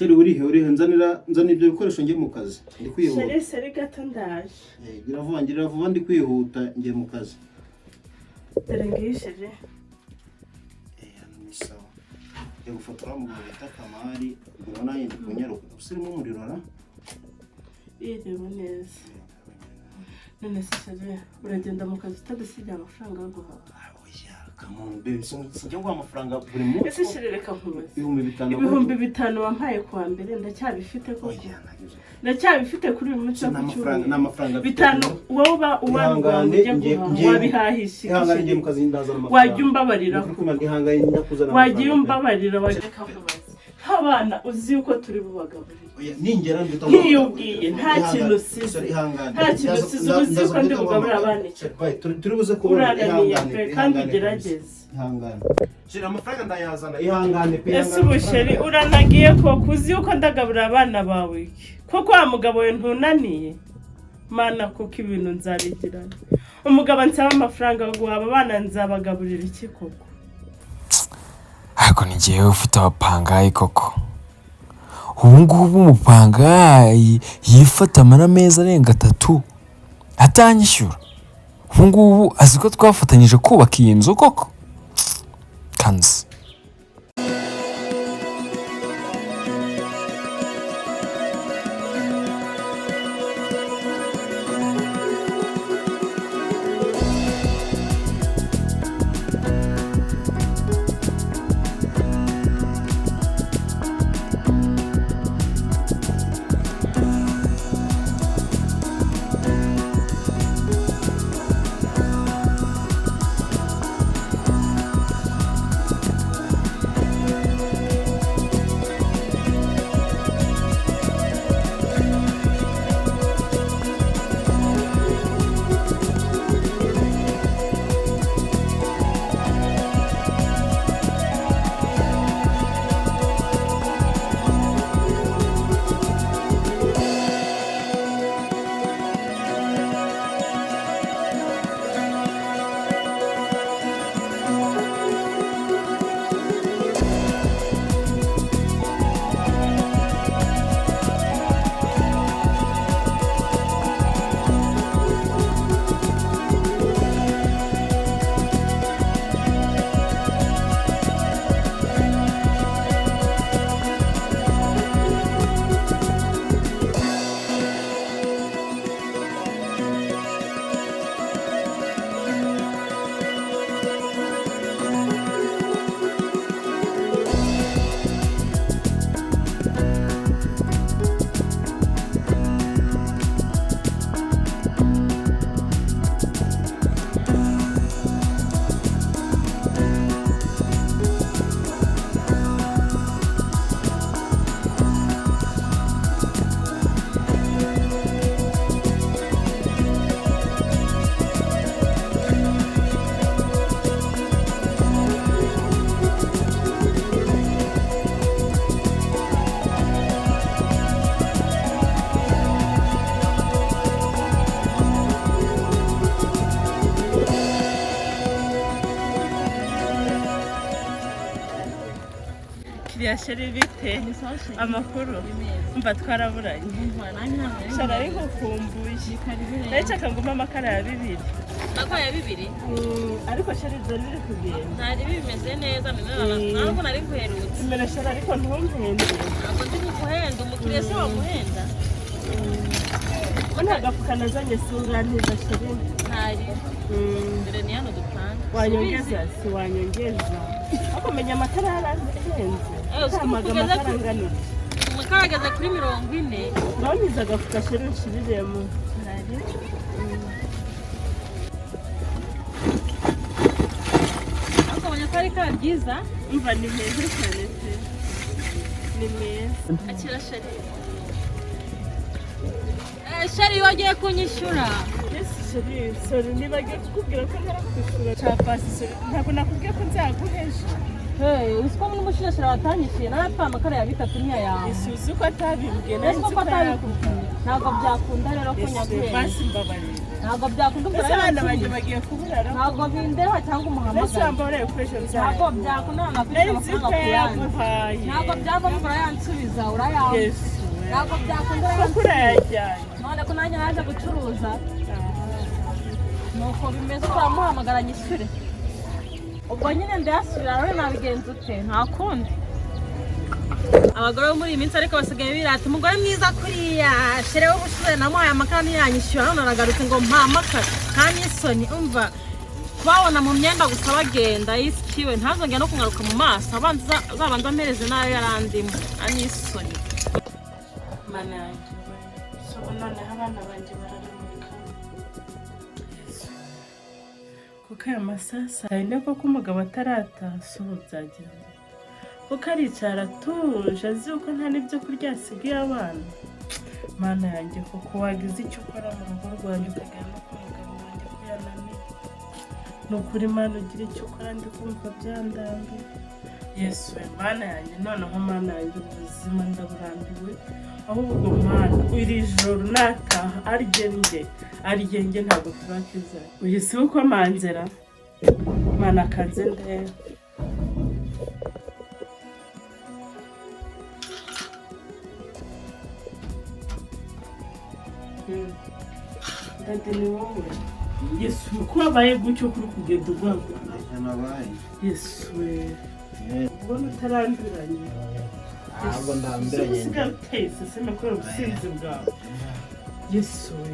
Chéri, urihe? Urihe? Nzanira, nzanira ibyo bikoresho njye mu kazi, ndi kwihuta. Chéri, sorry gato, ndaje. Eh, gira vuba, ngira vuba, ndi kwihuta, ngiye mu kazi. Dore ngiyi, chéri. Eh, hano ni sawa. Ngiye gufotora umugabo bita Kamari, ubwo nanjye ndi kunyaruka. Gusa urimo umuriro ra? Yireba neza. None se chéri, uragenda mu kazi utadusigiye amafaranga yo guhaha? Ah, oya, come on baby, sinjya nguha amafaranga buri munsi. Ese chéri, reka nkubaze. 5000. 5000 wampaye kuwa mbere ndacyabifite koko? Oya, ntabwo. Ndacyabifite kuri uyu munsi wo Ni ku amafaranga, ni cyumweru? amafaranga mfite. Bitanu wowe uba uwarwa Ihangane, ujya guhaha wabihahisha iki? Ihangane, ngiye Chéri? mu kazi, ndazana amafaranga. Wajya umbabarira. Ni ukuri kumva, ihangane, ndakuzana Wagiye amafaranga. umbabarira, wajya. Reka nkubaze, nk'abana uzi yuko turi bubagaburire? Oya, ningera ndita. Nk'iyo ubwiye nta kintu usize. Ihangane. Nta kintu usize, uba uzi yuko ndi bugaburire abana iki? Bye, turi buze kubona. Urananiye Ihangane. pe, kandi Ihangane. ugerageze. Ihangane chéri, amafaranga ndayazana, ihangane pe. Ese Ihangane, ubu chéri, amafaranga. uranagiye koko, uzi yuko ndagaburira abana bawe iki koko? Wa mugabo we, ntunaniye mana kuko ibintu nzabigirana. Umugabo ansaba amafaranga yo guhaha abana, nzabagaburira iki koko? Ariko ni njyewe ufite abapangayi koko? Ubu ngubu umupangayi yifata amara amezi arenga 3 atanyishyura. Ubu ngubu azi ko twafatanyije kubaka iyi nzu koko? Kanzi. Kiriya chéri, bite, amakuru? Mva twaraburanye chéri, ariko ukumbuye. Ndashaka ngo umpe amakara ya 2. Amakara ya 2? Ariko chéri, dore biri kugenda. Ntari bimeze neza, ntabwo nari guherutse. Imera chéri, ariko ntumpende. Ntabwo ndi kuguhenda, umukiriya se wamuhenda? Ko nta gafuka nazanye, singantiza chéri. Ntari. Dore ni hano dupanga. Wanyongeza si wanyongeza, ariko menya amakara yarahenze. Eh, uzi ko Ntampaga kugeza amakara angana iki? Amakara ageze kuri 40. Urabona agafuka chéri, unshiriremo. Ntari. Ariko ubonye ko ari ikara ryiza? Umva, ni meza cyane pe, ni meza. Akira chéri. Eh, chéri, wagiye kunyishyura? Yes chéri, sorry, nibagiwe kukubwira ko ntarakwishyura cya pasi. Sorry, ntabwo nakubwiye ko nzaguhesha. Hey, uzi ko n'umushirashira watanyishyuye naratwaye amakara ya bitatu ntiyayawe. Ese uzi ko atabimbwiye? Ese Nari nzi ko ko atabikubwiye? Ntabwo byakunda rero ko Ese nyaguhera. basi mbabarira. Ntabwo byakunda ubwo. Ese abana banjye Urayansubiza. bagiye kuburara? Ntabwo bindeba cyangwa Ese umuhamagare. wambabariye kuri ejo Ntabwo nzayaguha? byakunda, Nari nakwishyura nzi ko amafaranga ku yandi. yaguhaye. Ntabwo byavamo, urayansubiza, urayampa. Yesu we. Ntabwo byakunda, Koko urayansubiza. urayajyanye? None ko nanjye naje gucuruza, nuko bimeze, uramuhamagara nyishyure. Ubwo nyine ndayasubira rero, nabigenza ute? Nta kundi. Abagore bo muri iyi minsi ariko basigaye birata umugore mwiza kuriya. Chéri w'ubushize namuhaye amakara ntiyanyishyura, none aragarutse ngo mpa amakara, nta n'isoni. Umva, kubabona mu myenda gusa bagenda yisikiwe, ntazongere no kungaruka mu maso, abanza azabanza ampereze n'ayo yarandimo, nta n'isoni. Mana yanjye we! So ubu noneho abana banjye bararamuka. Yesu. Kuko aya masaha saa yine koko umugabo atarataha, si ubu byagenze? Kuko aricara atuje azi yuko nta n'ibyo kurya yasigaye abana. Mana yanjye, kuko wagize icyo ukora mu rugo rwanjye, ukagera no ku mugabo wanjye ko yananiwe. Ni ukuri Mana, ugira icyo ukora, ndi kumva byandambiye. Yesu we, Mana yanjye, noneho Mana yanjye, ubuzima ndaburambiwe. Ahubwo Mana, iri joro nataha arye nge, arye nge, ntabwo turakiza. Uyu si uko manzera. Mana, kanze ndebe. Daddy, ni wowe? Yesu, uko wabaye gutyo kuri kugenda ugwagwa? Ntacyo nabaye. Yesu we, ubona utarambiranye? Ntabwo ndambiranye. Usigaye uteye iseseme kubera ubusinzi bwawe. Yesu we!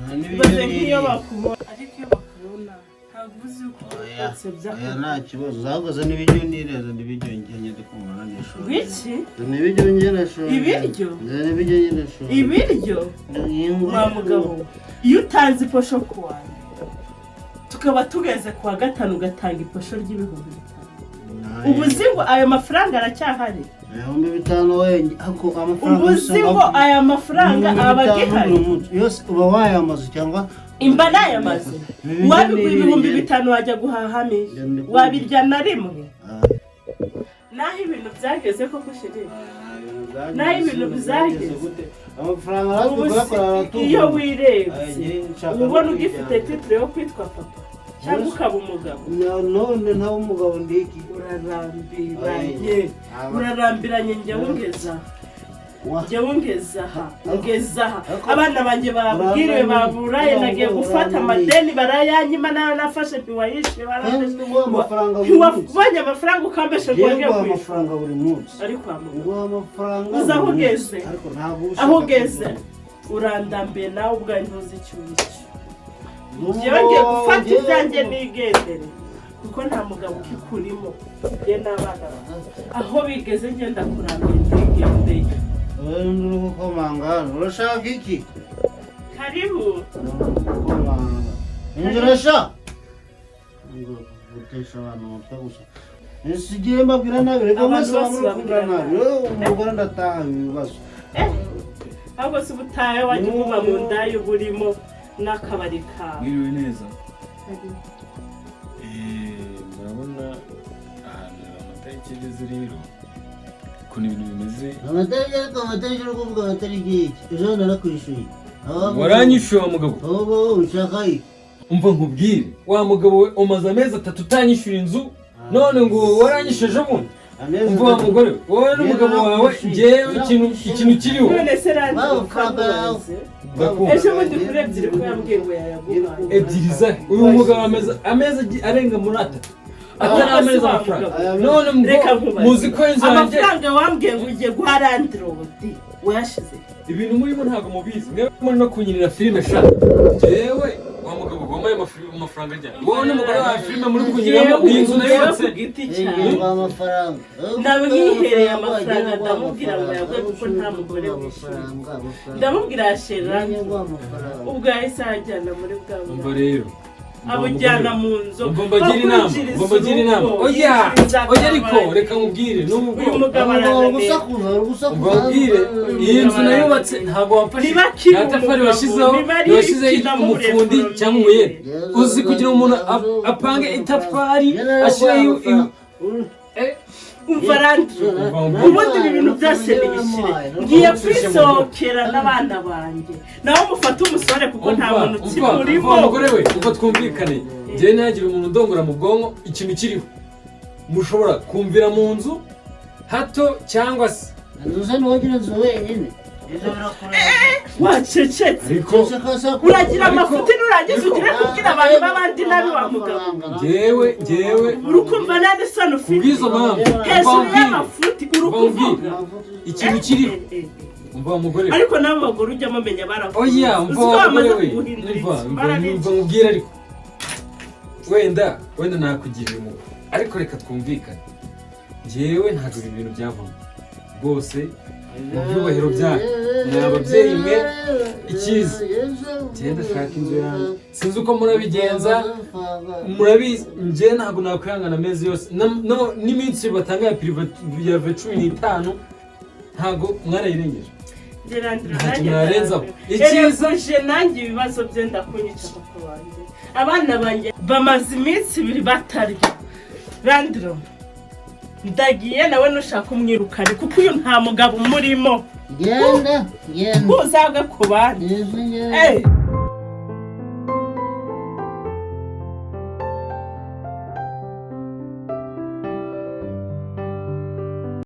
Nta n'ibiryo Ibaze nk'iyo niriye. bakubona, ariko iyo bakubona ntabwo uzi uko Oya, byose oya, byakubona. nta kibazo. Ahubwo n'ibiryo nireze, n'ibiryo njye ndi kumva nanishonje. Ngwiki? N'ibiryo njye nashonje. Ibiryo? N'ibiryo njye nashonje. Ibiryo? Wa mugabo we, iyo utanze iposho ku wa mbere, tukaba tugeze ku wa gatanu ugatanga iposho ry'ibihumbi 5, ubu uzi ngo ayo mafaranga aracyahari? 5000 we, ariko amafaranga Ubu uzi ngo aya mafaranga aba agihari? Yose uba wayamaze cyangwa? Imba nayamaze? Ibiryo Wabigura niriye. 5000 wajya guhahamo iki? Wabirya na rimwe? Ah, Naho ibintu byageze koko, chéri. ah, Naho ibintu byageze. Gute? Amafaranga natwe Ubu kuyakora aratunga. iyo wirebye, Ay, njye nshaka uba ubona no ugifite kwijyana. titre yo kwitwa papa cyangwa ukaba umugabo? None ntawe umugabo ndiki? Urarambiranye, urarambiranye. Njyewe ungeza Wa- njyewe ungeza aha, ungeza aha. Ariko- Abana banjye babwiriwe, baburaye, nagiye gufata amadeni barayanyima, nayo nafashe ntiwayishyuye. Kandi nguha amafaranga buri munsi. Ntiwabonye amafaranga ukambesha ngo Njyewe wagiye nguha kwishyura. amafaranga buri munsi. Ariko wa mugabo, Nguha amafaranga uzi aho buri munsi. ugeze? Ariko ntabwo uba ushaka Aho ugeze kuvuga. urandambiye, nawe ubwawe ntuzi icyo uri cyo. Njyewe ngiye gufata ibyanjye nigendere, kuko nta mugabo ukikurimo. Njye n'abana banjye aho bigeze, ngenda kurambiye, ndigendeye. Wowe uri gukomanga hano urashaka iki? Karibu. Gukomanga, injira sha. Ngo gutesha abantu umutwe gusa. Ese igihe mbabwira nabi reka? Abantu Mwese bose muri babwira kubwira nabi. nabi. Wowe umugore ndataha ibibazo. Ahubwo se ubutahe wajya uba mu ndaya, uba urimo n'akabari kawe. Mwiriwe neza. Murabona ahantu amatariki ageze rero, ukuntu ibintu bimeze. Amatariki, ariko amatariki uri kuvuga, amatariki y'iki? Ejo narakwishyuye. Waranyishyuye wa mugabo? Ahubwo wowe ushaka iki? Umva nkubwire wa mugabo we, umaze amezi 3 utanyishyura inzu, none ngo waranyishyuje ejo bundi. Amezi Umva wa 3. mugore we, wowe n'umugabo wawe, njyewe ikintu kiriho. None se randi Waba ukamubaze? Ndakumva. Ejo bundi kuri ebyiri ko yambwiye ngo yayaguhaye. Ebyiri za uyu mugabo, amezi arenga muri 3 atari amezi amafaranga, none ngo Reka nkubaze. muzi ko inzu yanjye Amafaranga wambwiye ngo ugiye guha landlord wayashize? Ibintu murimo ntabwo mubizi, mwebwe muri no kunyinira filime sha. Njyewe wa mugabo wampaye amafaranga ryari? Wowe n'umugore wawe filime muri kunyiniramo, iyi nzu Njyewe nayubatse. ku giti cyawe. Nguha amafaranga. Nawe nkihereye amafaranga, ndamubwira ngo yaguhe kuko nta mugore wishyura. Ndamubwira yashera. Ubwo yahise ayajyana muri bwa Umva buraya, rero abujyana mu nzu. Umva mbagira inama, umva mbagira inama. Oya, oya, ariko reka nkubwire nubwo Uyu mugabo arananiye. Umva nkubwire, iyi nzu nayubatse ntabwo wamfashe. Niba akiri Nta tafari umugabo, washyizeho, niba ari ntiwashyizeho ikina umufundi muri cyangwa umuyede. Uzi kugira ngo umuntu apange itafari ashyiraho Umva Landry, ubundi ibi bintu byose nibishire, ngiye kwisohokera n'abana banjye, nawe mufate umusore kuko nta muntu ukimurimo. Umva mugore we, uko twumvikane, njyewe ntihagire umuntu undongora mu bwonko. Ikintu kiriho, mushobora kumvira mu nzu hato cyangwa se Ntuze ntiwagira inzu wenyine, ibyo birakureba. Wacecetse. Ariko Uragira amafuti, nurangiza ugire kubwira abantu b'abandi nabi wa mugabo. Njyewe Urukumva nta n'isoni ufite? Kubw'izo mpamvu, Hejuru umva umbwire. y'amafuti urukuvuga. Ikintu kiriho, umva mugore we. Ariko n'abo bagore ujya mumenya barakuzi. Oya, umva Uzi ko wa bamaze mugore we, kuguhindura umva iki? umva Barabizi. Umva nkubwire, ariko wenda nakugirira impuhwe, ariko reka twumvikane, njyewe ntabwo ibi bintu byavamo rwose. Mu byubahiro byanyu, ni ababyeyi mwe, icyiza njyewe ndashaka inzu yanjye. Sinzi uko murabigenza, murabizi, njyewe ntabwo nakwihangana amezi yose n'iminsi batanga ya privé ya 15, ntabwo mwarayirengeje. Gerandira. Nta Nanjye kintu narenzaho. ndarambirwa. Icyiza- Erega nanjye ibibazo byenda kunyica, papa wanjye. Abana banjye bamaze iminsi 2 batarya. Randiro, ndagiye, nawe nushaka umwirukane kuko uyu nta mugabo umurimo. Genda, genda. Ntuzagwe ku bandi. Genda. Eh.